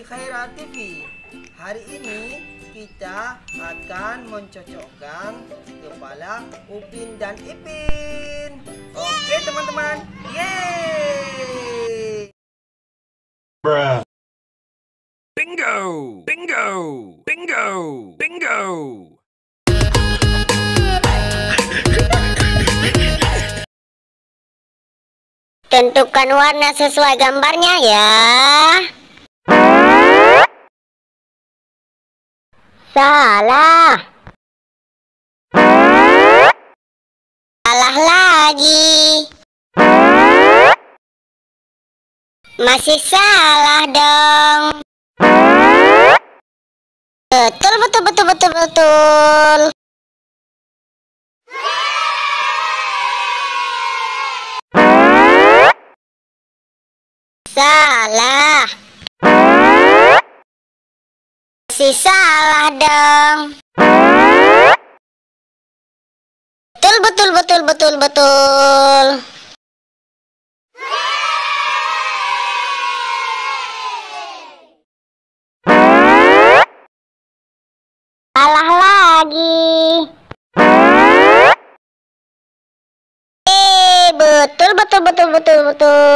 Khairat TV. Hari ini kita akan mencocokkan kepala Upin dan Ipin. Oke teman-teman, yeay! Bruh. Bingo! Bingo! Bingo! Bingo! Tentukan warna sesuai gambarnya ya. Salah. Salah lagi. Masih salah dong. Betul, betul, betul, betul, betul. Salah. Masih salah dong. Betul, betul, betul, betul, betul. Salah lagi. Betul, betul, betul, betul, betul.